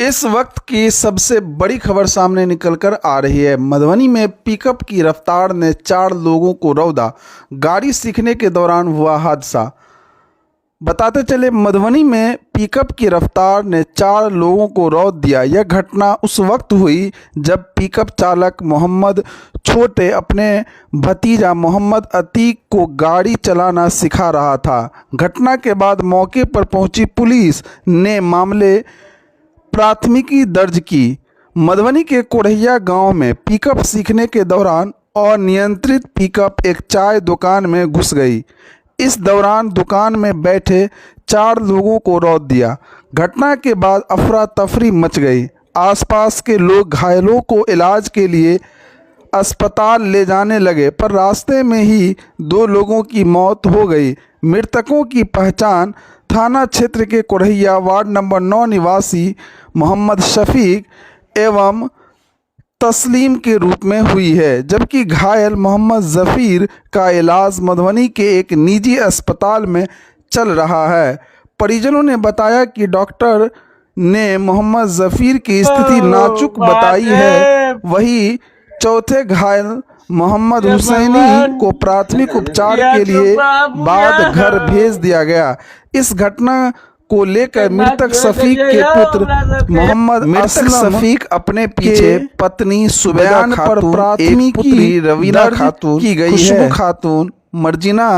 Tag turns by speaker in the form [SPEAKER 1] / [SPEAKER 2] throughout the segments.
[SPEAKER 1] इस वक्त की सबसे बड़ी खबर सामने निकल कर आ रही है। मधुबनी में पिकअप की रफ्तार ने 4 लोगों को रौंदा, गाड़ी सीखने के दौरान हुआ हादसा। बताते चले, मधुबनी में पिकअप की रफ्तार ने 4 लोगों को रौंद दिया। यह घटना उस वक्त हुई जब पिकअप चालक मोहम्मद छोटे अपने भतीजा मोहम्मद अतीक को गाड़ी चलाना सिखा रहा था। घटना के बाद मौके पर पहुंची पुलिस ने मामले प्राथमिकी दर्ज की। मधुबनी के कोढ़िया गांव में पिकअप सीखने के दौरान अनियंत्रित पिकअप एक चाय दुकान में घुस गई। इस दौरान दुकान में बैठे 4 लोगों को रौंद दिया। घटना के बाद अफरा तफरी मच गई। आसपास के लोग घायलों को इलाज के लिए अस्पताल ले जाने लगे, पर रास्ते में ही 2 लोगों की मौत हो गई। मृतकों की पहचान थाना क्षेत्र के कोरहिया वार्ड नंबर 9 निवासी मोहम्मद शफीक एवं तस्लीम के रूप में हुई है, जबकि घायल मोहम्मद ज़फ़ीर का इलाज मधुबनी के एक निजी अस्पताल में चल रहा है। परिजनों ने बताया कि डॉक्टर ने मोहम्मद ज़फ़ीर की स्थिति नाजुक बताई है। वहीं चौथे घायल मोहम्मद हुसैनी को प्राथमिक उपचार के लिए बाद घर भेज दिया गया। इस घटना को लेकर मृतक शफीक के पुत्र मोहम्मद मृतक शफीक अपने पीछे पत्नी सुबेदा खातून, प्राथमिकी पुत्री रवीना खातून की गई खुशबू खातून, मर्जीना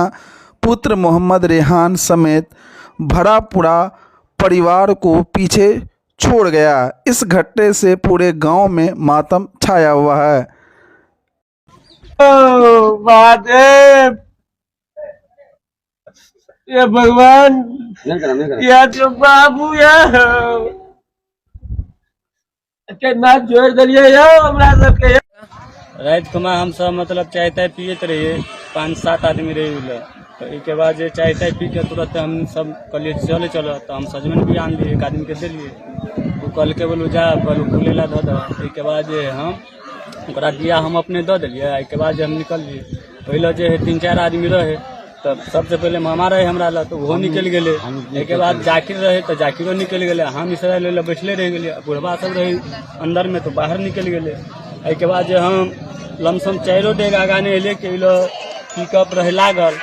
[SPEAKER 1] पुत्र मोहम्मद रेहान समेत भरा पूरा परिवार को पीछे छोड़ गया। इस घटने से पूरे गांव में मातम छाया हुआ है।
[SPEAKER 2] महादेव, ये भगवान, या तो बाबू, या केना जोड़ देलियै यौ हमरा सबके।
[SPEAKER 3] राति खुमा हमसब मतलब चाय ताय पियैत रहियै, 5-7 आदमी रही उले। तऽ एहिके बाद जे चाय ताय पी के तुरंत हम सब कहलियै चले चलऽ, तऽ हम सजमनि भी आनलियै, एक आदमीके देलियै। ओ कहलकै, बोलू जा, बोलू फूलै लए धऽ दह। एहिके बाद जे हम ओकरा बिया हम अपने दऽ देलियै। एहिके बाद जे हम निकललियै, पहिले जे है 3-4 आदमी रहै, तऽ सबसँ पहिले मामा रहै हमरा लग, तऽ ओहो निकलि गेलै। एहिके बाद जाकिर रहै, तऽ जाकिरो निकलि गेलै। हम इसराइल लए बैठले रहि गेलियै। बुढ़बा सब रहै अन्दरमे, तऽ बाहर निकलि गेलै। एहिके बाद जे हम लमसम 4 डेग आगाँ नहि एलियै कि ओहि पिकअप रहै लागल,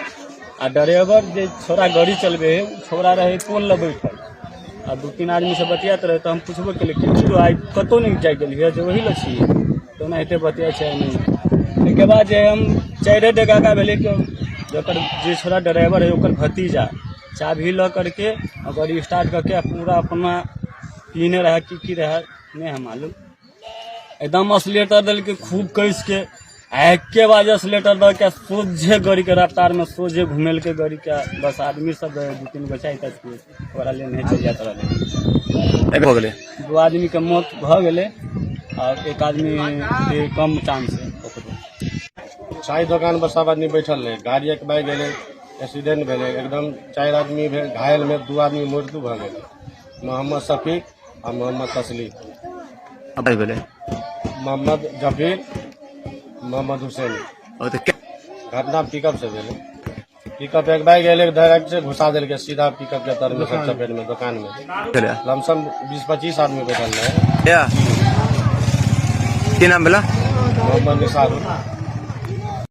[SPEAKER 3] आ ड्राइवर जे छोरा गाड़ी चलबै है, ओ छोरा रहै पोल लग बैठल आ 2-3 आदमीसँ बतियाइत रहै। तऽ हम पुछबो केलियै कि तू आइ कतहु नहि जाइ गेलियै, जे ओही लए छियै, तऽ ओनाहिते बतियाइ छै। नहि, एहिके बाद जे हम 4 डेग आगाँ भेलै कि जकर जे छोरा ड्राइवर है, ओकर भतीजा चाभी लऽ करके गाड़ी स्टार्ट करके पूरा अपना पीने रहै की की रहै नहि हम मालूम, एकदम असलेटर देलकै खूब कसके। आ एके बार असलेटर दऽ के सोझे गाड़ीके रफ्तारमे सोझे घुमेलकै गाड़ीके। बस आदमी सब रहै 2-3 गो चाय ताय पियै, ओकरा लेने चलि जाइत रहलै।
[SPEAKER 4] भऽ गेलै।
[SPEAKER 3] 2 आदमीके मौत भऽ गेलै आओर एक आदमीके कम चांस है ओकरो।
[SPEAKER 5] चाय दोकान पर सब आदमी बैठल रहे, गाड़ी एक बाइक गेलै, एक्सीडेंट भेलै। एकदम 4 आदमी भेल घायल में, 2 आदमी मृत्यु भऽ गेलै, मोहम्मद शफीक आ मोहम्मद तस्लीम।
[SPEAKER 4] भेलै।
[SPEAKER 5] मोहम्मद जफीर, मोहम्मद हुसैन।
[SPEAKER 4] ओ तऽ
[SPEAKER 5] घटना पिकअप से भेलै। पिकअप एक बाइक गेलै, डायरेक्ट से घुसा देलकै सीधा पिकअप के तर में, सब चपेट में दुकान में।
[SPEAKER 4] भेलै।
[SPEAKER 5] लमसम 20-25 आदमी बैठल रहे।
[SPEAKER 4] या की नाम भेला?
[SPEAKER 5] मोहम्मद निसारुल।